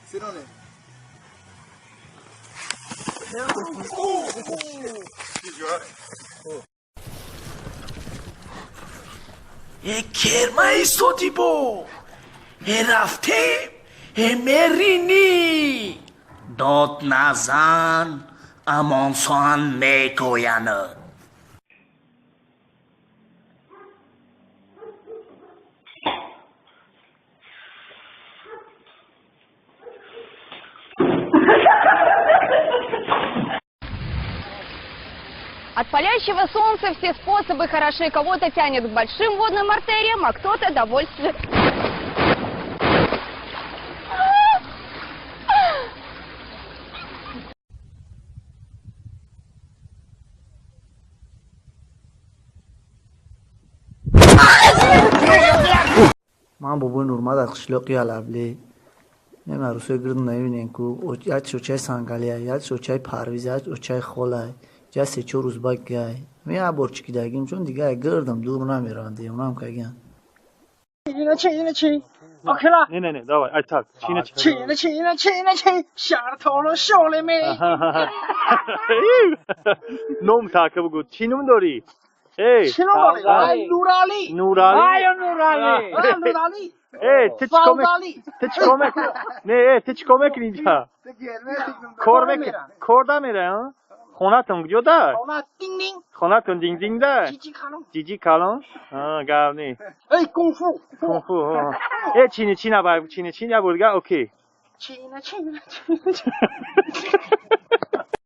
Sit on it. Э керма истоди бо. Э рафтем, э меринӣ. Дод назан, амонсон мегӯянд. От палящего солнца все способы хороши. Кого-то тянет к большим водным артериям, а кто-то довольствует. Ман бобои Нурмад аз қишлоқи Алабле. Мем арӯсои гирд намебинем ку як очаи Сангалия, як очаи Парвиз, як очаи Холай, ҷа се-чор рӯз ба гай. Ме як бор чикидагим, чун дига гирдам дур намераванд, девонам каган. ，OK 啦。 Не, не, не, давай, ай так, чина чи. 亲了亲了亲了亲，下了头了笑了没？ Ном така бугу. Чӣ ном дорӣ? Эй, 亲了我的，哎，努拉力， Нуралӣ. 哎呀，努拉力，哎，努拉力， Эй, ту чӣ кор мек- 方大力， ту чӣ кор мекунӣ? Не, э, ту чӣ кор мекунӣ инҷа? Кор мекунӣ? Кор намераи, а? Хонатон куҷо да? 好那丁丁， Хонатон динг-динг да? 吉吉卡隆， Ҷиҷи калон? А, гап не. 哎，功夫， Кунфу. Э, чини чина ба, чини чина бурга, окей. 亲了亲了亲了亲。